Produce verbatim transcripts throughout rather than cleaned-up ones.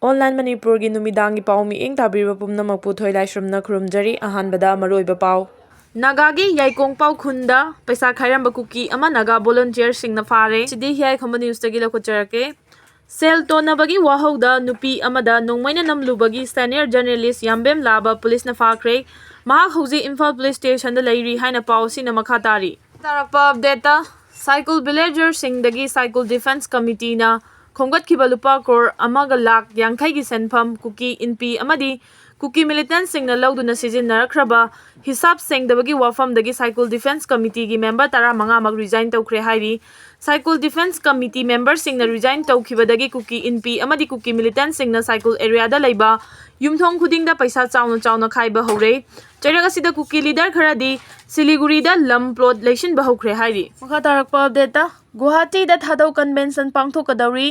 Online ꯃꯅꯤꯄꯨꯔꯒꯤ ꯅꯨꯃꯤꯗꯥꯡꯒꯤ ꯄꯥꯎ ꯃꯤꯠꯌꯦꯡ ꯇꯥꯕꯤꯔꯤꯕ ꯄꯨꯝꯅꯃꯛꯄꯨ ꯊꯣꯏꯂꯥꯏꯁ꯭ꯔꯝꯅ ꯈꯨꯔꯨꯝꯖꯔꯤ꯫ ꯑꯍꯥꯟꯕꯗ ꯃꯔꯨꯑꯣꯏꯕ ꯄꯥꯎ꯫ ꯅꯥꯒꯥꯒꯤ ꯌꯥꯏꯀꯣꯡꯄꯥꯎ ꯈꯨꯟꯗ ꯄꯩꯁꯥ ꯈꯥꯏꯔꯝꯕ ꯀꯨꯀꯤ ꯑꯃ ꯅꯥꯒꯥ ꯚꯣꯂꯨꯟꯇꯤꯌꯔꯁꯤꯡꯅ ꯐꯥꯔꯦ꯫ ꯁꯤꯗꯤ ꯍꯤꯌꯥꯏ ꯈꯝꯕ ꯅ꯭ꯌꯨꯁꯇꯒꯤ ꯂꯧꯈꯠꯆꯔꯛꯀꯦ꯫ ꯁꯦꯜ ꯇꯣꯟꯅꯕꯒꯤ ꯋꯥꯍꯧꯗ ꯅꯨꯄꯤ ꯑꯃꯗ ꯅꯣꯡꯃꯩꯅ ꯅꯝꯂꯨꯕꯒꯤ ꯁꯦꯅꯤꯌꯔ ꯖꯔꯅꯦꯂꯤꯁ ꯌꯥꯝꯕꯦꯝ ꯂꯥꯕ ꯄꯨꯂꯤꯁꯅ ꯐꯥꯈ꯭ꯔꯦ꯫ ꯃꯍꯥꯛ ꯍꯧꯖꯤꯛ ꯏꯝꯐꯥꯜ ꯄꯨꯂꯤꯁ ꯁ꯭ꯇꯦꯁꯟꯗ ꯂꯩꯔꯤ ꯍꯥꯏꯅ ꯄꯥꯎ ꯑꯁꯤꯅ ꯃꯈꯥ ꯇꯥꯔꯤ꯫ ꯇꯥꯔꯛꯄ ꯑꯞꯗꯦꯠꯇ, ꯁꯥꯏꯀꯨꯜ ꯚꯤꯂꯦꯖꯔꯁꯤꯡꯗꯒꯤ ꯁꯥꯏꯀꯨꯜ ꯗꯤꯐꯦꯟꯁ ꯀꯃꯤꯇꯤꯅ ꯈꯣꯝꯒꯠꯈꯤꯕ ꯂꯨꯄꯥ ꯀ꯭ꯔꯣꯔ ꯑꯃꯒ ꯂꯥꯈ ꯌꯥꯡꯈꯩꯒꯤ ꯁꯦꯟꯐꯝ ꯀꯨꯀꯤ ꯏꯟꯄꯤ ꯑꯃꯗꯤ ꯀꯨꯀꯤ ꯃꯤꯂꯤꯇꯦꯟꯠꯁꯤꯡꯅ ꯂꯧꯗꯨꯅ ꯁꯤꯖꯤꯟꯅꯔꯛꯈ꯭ꯔꯕ ꯍꯤꯁꯥꯞ ꯁꯦꯡꯗꯕꯒꯤ ꯋꯥꯐꯝꯗꯒꯤ ꯁꯥꯏꯀꯨꯜ ꯗꯤꯐꯦꯟꯁ ꯀꯃꯤꯇꯤꯒꯤ ꯃꯦꯝꯕꯔ ꯇꯔꯥꯃꯉꯥꯃꯛ ꯔꯤꯖꯥꯏꯟ ꯇꯧꯈ꯭ꯔꯦ ꯍꯥꯏꯔꯤ꯫ ꯁꯥꯏꯀꯨꯜ ꯗꯤꯐꯦꯟꯁ ꯀꯃꯤꯇꯤ ꯃꯦꯝꯕꯔꯁꯤꯡꯅ ꯔꯤꯖꯥꯏꯟ ꯇꯧꯈꯤꯕꯗꯒꯤ ꯀꯨꯀꯤ ꯏꯟꯄꯤ ꯑꯃꯗꯤ ꯀꯨꯀꯤ ꯃꯤꯂꯤꯇꯦꯟꯠꯁꯤꯡꯅ ꯁꯥꯏꯀꯨꯜ ꯑꯦꯔꯤꯌꯥꯗ ꯂꯩꯕ ꯌꯨꯝꯊꯣꯡ ꯈꯨꯗꯤꯡꯗ ꯄꯩꯁꯥ ꯆꯥꯎꯅ ꯆꯥꯎꯅ ꯈꯥꯏꯕ ꯍꯧꯔꯦ꯫ ꯆꯩꯔꯛ ꯑꯁꯤꯗ ꯀꯨꯀꯤ ꯂꯤꯗꯔ ꯈꯔꯗꯤ ꯁꯤꯂꯤꯒꯨꯔꯤꯗ ꯂꯝ ꯄ꯭ꯂꯣꯠ ꯂꯩꯁꯤꯟꯕ ꯍꯧꯈ꯭ꯔꯦ ꯍꯥꯏꯔꯤ꯫ ꯃꯈꯥ ꯇꯥꯔꯛꯄ ꯑꯞꯗꯦꯠꯇ, ꯒꯨꯋꯥꯍꯥꯇꯤꯗ ꯊꯥꯗꯧ ꯀꯟꯚꯦꯟꯁꯟ ꯄꯥꯡꯊꯣꯛꯀꯗꯧꯔꯤ꯫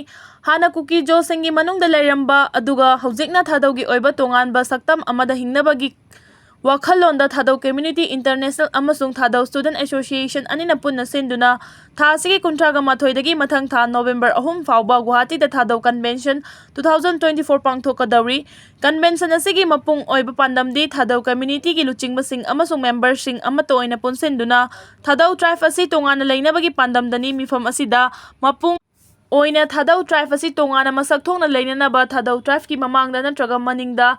ꯍꯥꯟꯅ ꯀꯨꯀꯤ ꯖꯣꯁꯤꯡꯒꯤ ꯃꯅꯨꯡꯗ ꯂꯩꯔꯝꯕ ꯑꯗꯨꯒ ꯍꯧꯖꯤꯛꯅ ꯊꯥꯗꯧꯒꯤ ꯑꯣꯏꯕ ꯇꯣꯉꯥꯟꯕ ꯁꯛꯇꯝ ꯑꯃꯗ ꯍꯤꯡꯅꯕꯒꯤ ꯋꯥꯈꯜꯂꯣꯟꯗ ꯊꯥꯗꯧ ꯀꯝꯃ꯭ꯌꯨꯅꯤꯇꯤ ꯏꯟꯇꯔꯅꯦꯁꯅꯦꯜ ꯑꯃꯁꯨꯡ ꯊꯥꯗꯧ ꯁ꯭ꯇꯨꯗꯦꯟꯠ ꯑꯦꯁꯣꯁꯤꯌꯦꯁꯟ ꯑꯅꯤꯅ ꯄꯨꯟꯅ ꯁꯤꯟꯗꯨꯅ ꯊꯥ ꯑꯁꯤꯒꯤ ꯀꯨꯟꯊ꯭ꯔꯥꯒ ꯃꯥꯊꯣꯏꯗꯒꯤ ꯃꯊꯪ ꯊꯥ ꯅꯣꯕꯦꯝꯕꯔ ꯑꯍꯨꯝ ꯐꯥꯎꯕ ꯒꯨꯋꯥꯍꯥꯇꯤꯗ ꯊꯥꯗꯧ convention two thousand twenty four ꯄꯥꯡꯊꯣꯛꯀꯗꯧꯔꯤ꯫ ꯀꯟꯚꯦꯟꯁꯟ ꯑꯁꯤꯒꯤ ꯃꯄꯨꯡ ꯑꯣꯏꯕ ꯄꯥꯟꯗꯝꯗꯤ ꯊꯥꯗꯧ ꯀꯝꯃ꯭ꯌꯨꯅꯤꯇꯤꯒꯤ ꯂꯨꯆꯤꯡꯕꯁꯤꯡ ꯑꯃꯁꯨꯡ ꯃꯦꯝꯕꯔꯁꯤꯡ ꯑꯃꯠꯇ ꯑꯣꯏꯅ ꯄꯨꯟꯁꯤꯟꯗꯨꯅ ꯊꯥꯗꯧ ꯇ꯭ꯔꯥꯏꯕ ꯑꯁꯤ ꯇꯣꯉꯥꯟꯅ ꯂꯩꯅꯕꯒꯤ ꯄꯥꯟꯗꯝꯗꯅꯤ꯫ ꯃꯤꯐꯝ ꯑꯁꯤꯗ ꯃꯄꯨꯡ ꯑꯣꯏꯅ ꯊꯥꯗꯧ ꯇ꯭ꯔꯥꯏꯕ ꯑꯁꯤ ꯇꯣꯉꯥꯟꯅ ꯃꯁꯛ ꯊꯣꯛꯅ ꯂꯩꯅꯅꯕ ꯊꯥꯗꯧ ꯇ꯭ꯔꯥꯏꯕꯀꯤ ꯃꯃꯥꯡꯗ ꯅꯠꯇ꯭ꯔꯒ ꯃꯅꯤꯡꯗ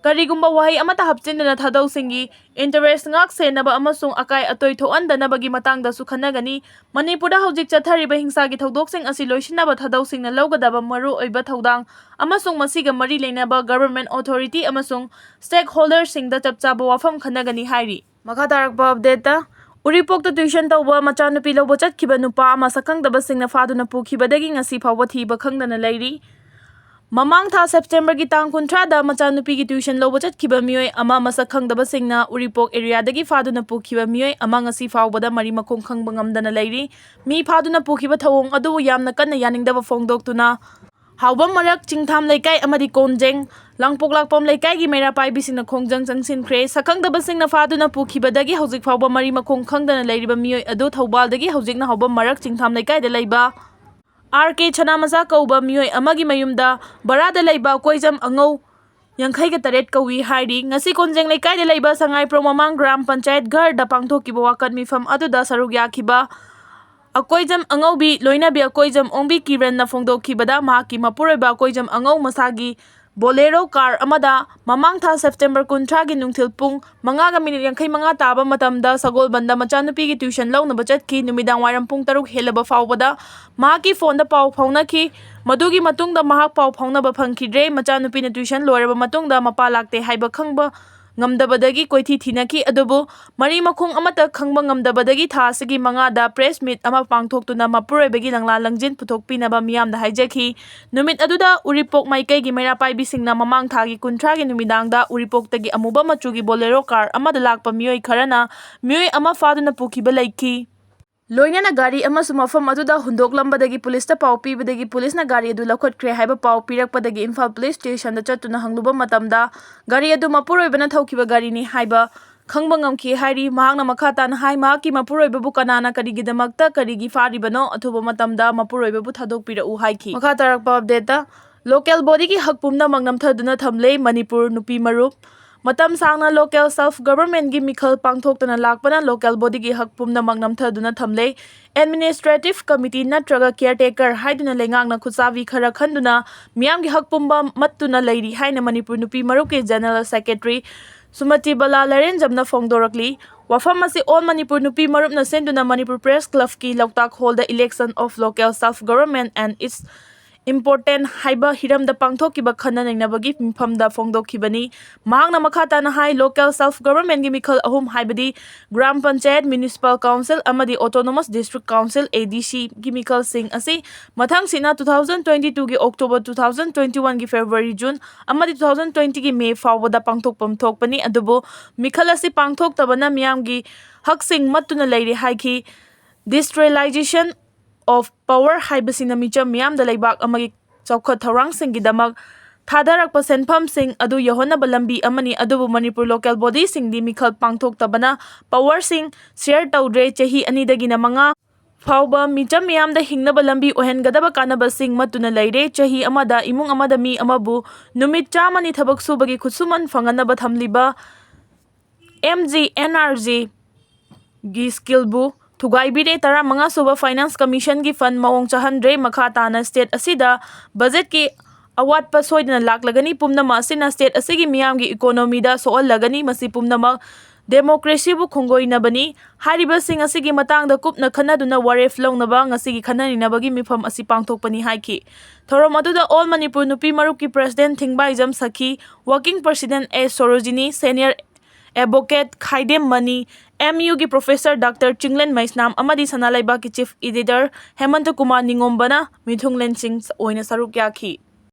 ꯀꯔꯤꯒꯨꯝꯕ ꯋꯥꯍꯩ ꯑꯃꯠꯇ ꯍꯥꯞꯆꯤꯟꯗꯅ ꯊꯥꯗꯧꯁꯤꯡꯒꯤ ꯏꯟꯇꯔꯦꯁ ꯉꯥꯛ ꯁꯦꯟꯅꯕ ꯑꯃꯁꯨꯡ ꯑꯀꯥꯏ ꯑꯇꯣꯏ ꯊꯣꯛꯍꯟꯗꯅꯕꯒꯤ ꯃꯇꯥꯡꯗꯁꯨ ꯈꯟꯅꯒꯅꯤ꯫ ꯃꯅꯤꯄꯨꯔꯗ ꯍꯧꯖꯤꯛ ꯆꯠꯊꯔꯤꯕ ꯍꯤꯡꯁꯥꯒꯤ ꯊꯧꯗꯣꯛꯁꯤꯡ ꯑꯁꯤ ꯂꯣꯏꯁꯤꯟꯅꯕ ꯊꯥꯗꯧꯁꯤꯡꯅ ꯂꯧꯒꯗꯕ ꯃꯔꯨꯑꯣꯏꯕ ꯊꯧꯗꯥꯡ ꯑꯃꯁꯨꯡ ꯃꯁꯤꯒ ꯃꯔꯤ ꯂꯩꯅꯕ ꯒꯚꯔꯟꯃꯦꯟꯠ ꯑꯣꯊꯣꯔꯤꯇꯤ ꯑꯃꯁꯨꯡ ꯁ꯭ꯇꯦꯛꯍꯣꯜꯗꯔꯁꯤꯡꯗ ꯆꯞ ꯆꯥꯕ ꯋꯥꯐꯝ ꯈꯟꯅꯒꯅꯤ ꯍꯥꯏꯔꯤ꯫ ꯃꯈꯥ ꯇꯥꯔꯛꯄ ꯑꯞꯗꯦꯠꯇ, ꯎꯔꯤꯄꯣꯛꯇ ꯇ꯭ꯌꯨꯁꯟ ꯇꯧꯕ ꯃꯆꯥꯅꯨꯄꯤ ꯂꯧꯕ ꯆꯠꯈꯤꯕ ꯅꯨꯄꯥ ꯑꯃ ꯁꯛꯈꯪꯗꯕꯁꯤꯡꯅ ꯐꯥꯗꯨꯅ ꯄꯨꯈꯤꯕꯗꯒꯤ ꯉꯁꯤ ꯐꯥꯎꯕ ꯊꯤꯕ ꯈꯪꯗꯅ ꯂꯩꯔꯤ꯫ ꯃꯃꯥꯡ ꯊꯥ ꯁꯦꯞꯇꯦꯝꯕꯔꯒꯤ ꯇꯥꯡ ꯀꯨꯟꯊ꯭ꯔꯥꯗ ꯃꯆꯥꯅꯨꯄꯤꯒꯤ ꯇ꯭ꯌꯨꯁꯟ ꯂꯧꯕ ꯆꯠꯈꯤꯕ ꯃꯤꯑꯣꯏ ꯑꯃ ꯃꯁꯛ ꯈꯪꯗꯕꯁꯤꯡꯅ ꯎꯔꯤꯄꯣꯛ ꯑꯦꯔꯤꯌꯥꯗꯒꯤ ꯐꯥꯗꯨꯅ ꯄꯨꯈꯤꯕ ꯃꯤꯑꯣꯏ ꯑꯃ ꯉꯁꯤ ꯐꯥꯎꯕꯗ ꯃꯔꯤ ꯃꯈꯣꯡ ꯈꯪꯕ ꯉꯝꯗꯅ ꯂꯩꯔꯤ꯫ ꯃꯤ ꯐꯥꯗꯨꯅ ꯄꯨꯈꯤꯕ ꯊꯧꯑꯣꯡ ꯑꯗꯨꯕꯨ ꯌꯥꯝꯅ ꯀꯟꯅ ꯌꯥꯅꯤꯡꯗꯕ ꯐꯣꯡꯗꯣꯛꯇꯨꯅ ꯍꯥꯎꯕꯝ ꯃꯔꯛ, ꯆꯤꯡꯊꯥꯝ ꯂꯩꯀꯥꯏ ꯑꯃꯗꯤ ꯀꯣꯟꯖꯦꯡ, ꯂꯥꯡꯄꯣꯛꯂꯥꯛꯄꯝ ꯂꯩꯀꯥꯏꯒꯤ ꯃꯩꯔꯥ ꯄꯥꯏꯕꯤꯁꯤꯡꯅ ꯈꯣꯡꯖꯪ ꯆꯪꯁꯤꯟꯈ꯭ꯔꯦ꯫ ꯁꯛꯈꯪꯗꯕꯁꯤꯡꯅ ꯐꯥꯗꯨꯅ ꯄꯨꯈꯤꯕꯗꯒꯤ ꯍꯧꯖꯤꯛ ꯐꯥꯎꯕ ꯃꯔꯤ ꯃꯈꯣꯡ ꯈꯪꯗꯅ ꯂꯩꯔꯤꯕ ꯃꯤꯑꯣꯏ ꯑꯗꯨ ꯊꯧꯕꯥꯜꯗꯒꯤ ꯍꯧꯖꯤꯛꯅ ꯍꯥꯎꯕꯝ ꯃꯔꯛ, ꯆꯤꯡꯊꯥꯝ ꯂꯩꯀꯥꯏꯗ ꯂꯩꯕ ꯑꯥꯔ ꯀꯦ ꯁꯅꯥꯃꯆꯥ ꯀꯧꯕ ꯃꯤꯑꯣꯏ ꯑꯃꯒꯤ ꯃꯌꯨꯝꯗ ꯚꯔꯥꯗ ꯂꯩꯕ ꯑꯀꯣꯏꯖꯝ ꯑꯉꯧ ꯌꯥꯡꯈꯩꯒ ꯇꯔꯦꯠ ꯀꯧꯏ ꯍꯥꯏꯔꯤ꯫ ꯉꯁꯤ ꯀꯣꯟꯖꯦꯡ ꯂꯩꯀꯥꯏꯗ ꯂꯩꯕ ꯁꯉꯥꯏꯄ꯭ꯔꯧ ꯃꯃꯥꯡ ꯒ꯭ꯔꯥꯝ ꯄꯟꯆꯥꯌꯠ ꯘꯔꯗ ꯄꯥꯡꯊꯣꯛꯈꯤꯕ ꯋꯥꯀꯠ ꯃꯤꯐꯝ ꯑꯗꯨꯗ ꯁꯔꯨꯛ ꯌꯥꯈꯤꯕ ꯑꯀꯣꯏꯖꯝ ꯑꯉꯧꯕꯤ ꯂꯣꯏꯅꯕꯤ ꯑꯀꯣꯏꯖꯝ ꯑꯣꯡꯕꯤ ꯀꯤꯔꯟꯅ ꯐꯣꯡꯗꯣꯛꯈꯤꯕꯗ, ꯃꯍꯥꯛꯀꯤ ꯃꯄꯨꯔꯣꯏꯕ ꯑꯀꯣꯏꯖꯝ ꯑꯉꯧ ꯃꯁꯥꯒꯤ ꯕꯣꯂꯦꯔꯣ ꯀꯥꯔ ꯑꯃꯗ ꯃꯃꯥꯡ ꯊꯥ ꯁꯦꯞꯇꯦꯝꯕꯔ ꯀꯨꯟꯊ꯭ꯔꯥꯒꯤ ꯅꯨꯡꯊꯤꯜ ꯄꯨꯡ ꯃꯉꯥꯒ ꯃꯤꯅꯤꯠ ꯌꯥꯡꯈꯩ ꯃꯉꯥ ꯇꯥꯕ ꯃꯇꯝꯗ ꯁꯒꯣꯜꯕꯟꯗ ꯃꯆꯥꯅꯨꯄꯤꯒꯤ ꯇ꯭ꯌꯨꯁꯟ ꯂꯧꯅꯕ ꯆꯠꯈꯤ꯫ ꯅꯨꯃꯤꯗꯥꯡ ꯋꯥꯏꯔꯝ ꯄꯨꯡ ꯇꯔꯨꯛ ꯍꯦꯜꯂꯕ ꯐꯥꯎꯕꯗ ꯃꯍꯥꯛꯀꯤ ꯐꯣꯟꯗ ꯄꯥꯎ ꯐꯥꯎꯅꯈꯤ꯫ ꯃꯗꯨꯒꯤ ꯃꯇꯨꯡꯗ ꯃꯍꯥꯛ ꯄꯥꯎ ꯐꯥꯎꯅꯕ ꯐꯪꯈꯤꯗ꯭ꯔꯦ꯫ ꯃꯆꯥꯅꯨꯄꯤꯅ ꯇ꯭ꯌꯨꯁꯟ ꯂꯣꯏꯔꯕ ꯃꯇꯨꯡꯗ ꯃꯄꯥ ꯂꯥꯛꯇꯦ ꯍꯥꯏꯕ ꯈꯪꯕ ꯉꯝꯗꯕꯗꯒꯤ ꯀꯣꯏꯊꯤ ꯊꯤꯅꯈꯤ꯫ ꯑꯗꯨꯕꯨ ꯃꯔꯤ ꯃꯈꯣꯡ ꯑꯃꯠꯇ ꯈꯪꯕ ꯉꯝꯗꯕꯗꯒꯤ ꯊꯥ ꯑꯁꯤꯒꯤ ꯃꯉꯥꯗ ꯄ꯭ꯔꯦꯁ ꯃꯤꯠ ꯑꯃ ꯄꯥꯡꯊꯣꯛꯇꯨꯅ ꯃꯄꯨꯔꯣꯏꯕꯒꯤ ꯂꯪꯂꯥ ꯂꯪꯖꯤꯟ ꯄꯨꯊꯣꯛꯄꯤꯅꯕ ꯃꯤꯌꯥꯝꯗ ꯍꯥꯏꯖꯈꯤ꯫ ꯅꯨꯃꯤꯠ ꯑꯗꯨꯗ ꯎꯔꯤꯄꯣꯛ ꯃꯥꯏꯀꯩꯒꯤ ꯃꯩꯔꯥ ꯄꯥꯏꯕꯤꯁꯤꯡꯅ ꯃꯃꯥꯡ ꯊꯥꯒꯤ ꯀꯨꯟꯊ꯭ꯔꯥꯒꯤ ꯅꯨꯃꯤꯗꯥꯡꯗ ꯎꯔꯤꯄꯣꯛꯇꯒꯤ ꯑꯃꯨꯕ ꯃꯆꯨꯒꯤ ꯕꯣꯂꯦꯔꯣ ꯀꯥꯔ ꯑꯃꯗ ꯂꯥꯛꯄ ꯃꯤꯑꯣꯏ ꯈꯔꯅ ꯃꯤꯑꯣꯏ ꯑꯃ ꯐꯥꯗꯨꯅ ꯄꯨꯈꯤꯕ ꯂꯩꯈꯤ꯫ ꯂꯣꯏꯅꯅ ꯒꯥꯔꯤ ꯑꯃꯁꯨ ꯃꯐꯝ ꯑꯗꯨꯗ ꯍꯨꯟꯗꯣꯛꯂꯝꯕꯗꯒꯤ ꯄꯨꯂꯤꯁꯇ ꯄꯥꯎ ꯄꯤꯕꯗꯒꯤ ꯄꯨꯂꯤꯁꯅ ꯒꯥꯔꯤ ꯑꯗꯨ ꯂꯧꯈꯠꯈ꯭ꯔꯦ ꯍꯥꯏꯕ ꯄꯥꯎ ꯄꯤꯔꯛꯄꯗꯒꯤ ꯏꯝꯐꯥꯜ ꯄꯨꯂꯤꯁ ꯁ꯭ꯇꯦꯁꯟꯗ ꯆꯠꯇꯨꯅ ꯍꯪꯂꯨꯕ ꯃꯇꯝꯗ ꯒꯥꯔꯤ ꯑꯗꯨ ꯃꯄꯨꯔꯣꯏꯕꯅ ꯊꯧꯈꯤꯕ ꯒꯥꯔꯤꯅꯤ ꯍꯥꯏꯕ ꯈꯪꯕ ꯉꯝꯈꯤ ꯍꯥꯏꯔꯤ꯫ ꯃꯍꯥꯛꯅ ꯃꯈꯥ ꯇꯥꯅ ꯍꯥꯏ, ꯃꯍꯥꯛꯀꯤ ꯃꯄꯨꯔꯣꯏꯕꯕꯨ ꯀꯅꯥꯅ ꯀꯔꯤꯒꯤꯗꯃꯛꯇ ꯀꯔꯤꯒꯤ ꯐꯥꯔꯤꯕꯅꯣ, ꯑꯊꯨꯕ ꯃꯇꯝꯗ ꯃꯄꯨꯔꯣꯏꯕꯕꯨ ꯊꯥꯗꯣꯛꯄꯤꯔꯛꯎ ꯍꯥꯏꯈꯤ꯫ ꯃꯈꯥ ꯇꯥꯔꯛꯄ ꯑꯞꯗꯦꯠꯇ, ꯂꯣꯀꯦꯜ ꯕꯣꯗꯤꯒꯤ ꯍꯛ ꯄꯨꯝꯅꯃꯛ ꯅꯝꯊꯗꯨꯅ ꯊꯝꯂꯦ ꯃꯅꯤꯄꯨꯔ ꯅꯨꯄꯤ ꯃꯔꯨꯞ꯫ ꯃꯇꯝ ꯁꯥꯡꯅ ꯂꯣꯀꯦꯜ ꯁꯦꯜꯐ ꯒꯚꯔꯟꯃꯦꯟꯒꯤ ꯃꯤꯈꯜ ꯄꯥꯡꯊꯣꯛꯇꯅ ꯂꯥꯛꯄꯅ ꯂꯣꯀꯦꯜ ꯕꯣꯗꯤꯒꯤ ꯍꯛ ꯄꯨꯝꯅꯃꯛ ꯅꯝꯊꯗꯨꯅ ꯊꯝꯂꯦ꯫ ꯑꯦꯗꯃꯤꯅꯤꯁꯇ꯭ꯔꯦꯇꯤꯚ ꯀꯃꯤꯇꯤ ꯅꯠꯇ꯭ꯔꯒ ꯀꯤꯌꯔꯇꯦꯀꯔ ꯍꯥꯏꯗꯨꯅ ꯂꯩꯉꯥꯛꯅ ꯈꯨꯠꯁꯥꯕꯤ ꯈꯔ ꯈꯟꯗꯨꯅ ꯃꯤꯌꯥꯝꯒꯤ ꯍꯛ ꯄꯨꯝꯕ ꯃꯠꯇꯨꯅ ꯂꯩꯔꯤ ꯍꯥꯏꯅ ꯃꯅꯤꯄꯨꯔ ꯅꯨꯄꯤ ꯃꯔꯨꯞꯀꯤ ꯖꯦꯅꯔꯦꯜ ꯁꯦꯀ꯭ꯔꯦꯇꯔꯤ ꯁꯨꯃꯇꯤ ꯕꯂꯥ ꯂꯥꯏꯔꯦꯟꯖꯝꯅ ꯐꯣꯡꯗꯣꯔꯛꯂꯤ꯫ ꯋꯥꯐꯝ ꯑꯁꯤ ꯑꯣꯜ ꯃꯅꯤꯄꯨꯔ ꯅꯨꯄꯤ ꯃꯔꯨꯞꯅ ꯁꯤꯟꯗꯨꯅ ꯃꯅꯤꯄꯨꯔ ꯄ꯭ꯔꯦꯁ ꯀ꯭ꯂꯕꯀꯤ ꯂꯣꯛꯇꯥꯛ ꯍꯣꯜꯗ Election of Local Self Government and Its Importance ꯍꯥꯏꯕ ꯍꯤꯔꯝꯗ ꯄꯥꯡꯊꯣꯛꯈꯤꯕ ꯈꯟꯅ ꯅꯩꯅꯕꯒꯤ ꯃꯤꯐꯝꯗ ꯐꯣꯡꯗꯣꯛꯈꯤꯕꯅꯤ꯫ ꯃꯍꯥꯛꯅ ꯃꯈꯥ ꯇꯥꯅ ꯍꯥꯏ, ꯂꯣꯀꯦꯜ ꯁꯦꯜꯐ ꯒꯚꯔꯟꯃꯦꯟꯒꯤ ꯃꯤꯈꯜ ꯑꯍꯨꯝ, ꯍꯥꯏꯕꯗꯤ ꯒ꯭ꯔꯥꯝ ꯄꯟꯆꯥꯌꯠ, ꯃ꯭ꯌꯨꯅꯤꯁꯤꯄꯥꯜ ꯀꯥꯎꯟꯁꯤꯜ ꯑꯃꯗꯤ ꯑꯣꯇꯣꯅꯣꯃꯁ ꯗꯤꯁꯇ꯭ꯔꯤꯛ ꯀꯥꯎꯟꯁꯤꯜ, ꯑꯦ ꯗꯤ ꯁꯤꯒꯤ ꯃꯤꯈꯜꯁꯤꯡ ꯑꯁꯤ ꯃꯊꯪꯁꯤꯠꯅ two thousand twenty twoꯒꯤ October, two thousand twenty oneꯒꯤ February, June ꯑꯃꯗꯤ two thousand twentyꯒꯤ May ꯐꯥꯎꯕꯗ ꯄꯥꯡꯊꯣꯛꯐꯝ ꯊꯣꯛꯄꯅꯤ꯫ ꯑꯗꯨꯕꯨ ꯃꯤꯈꯜ ꯑꯁꯤ ꯄꯥꯡꯊꯣꯛꯇꯕꯅ ꯃꯤꯌꯥꯝꯒꯤ ꯍꯛꯁꯤꯡ ꯃꯠꯇꯨꯅ ꯂꯩꯔꯦ ꯍꯥꯏꯈꯤ꯫ Decentralization of Power ꯍꯥꯏꯕꯁꯤꯅ ꯃꯤꯆꯝ ꯃꯤꯌꯥꯝꯗ ꯂꯩꯕꯥꯛ ꯑꯃꯒꯤ ꯆꯥꯎꯈꯠ ꯊꯧꯔꯥꯡꯁꯤꯡꯒꯤꯗꯃꯛ ꯊꯥꯗꯔꯛꯄ ꯁꯦꯟꯐꯝꯁꯤꯡ ꯑꯗꯨ ꯌꯧꯍꯟꯅꯕ ꯂꯝꯕꯤ ꯑꯃꯅꯤ꯫ ꯑꯗꯨꯕꯨ ꯃꯅꯤꯄꯨꯔ ꯂꯣꯀꯦꯜ ꯕꯣꯗꯤꯁꯤꯡꯗꯤ ꯃꯤꯈꯜ ꯄꯥꯡꯊꯣꯛꯇꯕꯅ ꯄꯋꯔꯁꯤꯡ ꯁꯤꯌꯔ ꯇꯧꯗ꯭ꯔꯦ꯫ ꯆꯍꯤ ꯑꯅꯤꯗꯒꯤꯅ ꯃꯉꯥ ꯐꯥꯎꯕ ꯃꯤꯆꯝ ꯃꯤꯌꯥꯝꯗ ꯍꯤꯡꯅꯕ ꯂꯝꯕꯤ ꯑꯣꯏꯍꯟꯒꯗꯕ ꯀꯥꯟꯅꯕꯁꯤꯡ ꯃꯠꯇꯨꯅ ꯂꯩꯔꯦ꯫ ꯆꯍꯤ ꯑꯃꯗ ꯏꯃꯨꯡ ꯑꯃꯗ ꯃꯤ ꯑꯃꯕꯨ ꯅꯨꯃꯤꯠ ꯆꯥꯝꯃꯅꯤ ꯊꯕꯛ ꯁꯨꯕꯒꯤ ꯈꯨꯠꯁꯨꯃꯟ ꯐꯪꯍꯟꯅꯕ ꯊꯝꯂꯤꯕ M G N R G ꯒꯤ ꯁ꯭ꯀꯤꯜꯕꯨ ꯊꯨꯒꯥꯏꯕꯤꯔꯦ꯫ ꯇꯔꯥꯃꯉꯥ ꯁꯨꯕ ꯐꯥꯏꯅꯥꯟꯁ ꯀꯃꯤꯁꯟꯒꯤ ꯐꯟ ꯃꯑꯣꯡ ꯆꯥꯍꯟꯗ꯭ꯔꯦ꯫ ꯃꯈꯥ ꯇꯥꯅ ꯁ꯭ꯇꯦꯠ ꯑꯁꯤꯗ ꯕꯖꯦꯠꯀꯤ ꯑꯋꯥꯠꯄ ꯁꯣꯏꯗꯅ ꯂꯥꯛꯂꯒꯅꯤ꯫ ꯄꯨꯝꯅꯃꯛ ꯑꯁꯤꯅ ꯁ꯭ꯇꯦꯠ ꯑꯁꯤꯒꯤ ꯃꯤꯌꯥꯝꯒꯤ ꯏꯀꯣꯅꯣꯃꯤꯗ ꯁꯣꯛꯍꯜꯂꯒꯅꯤ꯫ ꯃꯁꯤ ꯄꯨꯝꯅꯃꯛ ꯗꯦꯃꯣꯀ꯭ꯔꯦꯁꯤꯕꯨ ꯈꯣꯡꯒꯣꯏꯅꯕꯅꯤ꯫ ꯍꯥꯏꯔꯤꯕꯁꯤꯡ ꯑꯁꯤꯒꯤ ꯃꯇꯥꯡꯗ ꯀꯨꯞꯅ ꯈꯟꯅꯗꯨꯅ ꯋꯥꯔꯦꯞ ꯂꯧꯅꯕ ꯉꯁꯤꯒꯤ ꯈꯟꯅ ꯅꯩꯅꯕꯒꯤ ꯃꯤꯐꯝ ꯑꯁꯤ ꯄꯥꯡꯊꯣꯛꯄꯅꯤ ꯍꯥꯏꯈꯤ꯫ ꯊꯧꯔꯝ ꯑꯗꯨꯗ ꯑꯣꯜ ꯃꯅꯤꯄꯨꯔ ꯅꯨꯄꯤ ꯃꯔꯨꯞꯀꯤ president Thingbaijam Sakhi, working president S Sorojini, senior advocate Khaidem Mani, M ꯌꯨꯒꯤ ꯄ꯭ꯔꯣꯐꯦꯁꯔ ꯗꯥꯛꯇꯔ ꯆꯤꯡꯂꯦꯟ ꯃꯩꯁꯅꯥꯝ ꯑꯃꯗꯤ ꯁꯅꯥ ꯂꯩꯕꯥꯛꯀꯤ ꯆꯤꯐ ꯏꯗꯤꯇꯔ ꯍꯦꯃꯟꯇ ꯀꯨꯃꯥꯔ ꯅꯤꯉꯣꯝꯕꯅ ꯃꯤꯊꯨꯡꯂꯦꯟꯁꯤꯡ ꯑꯣꯏꯅ ꯁꯔꯨꯛ ꯌꯥꯈꯤ꯫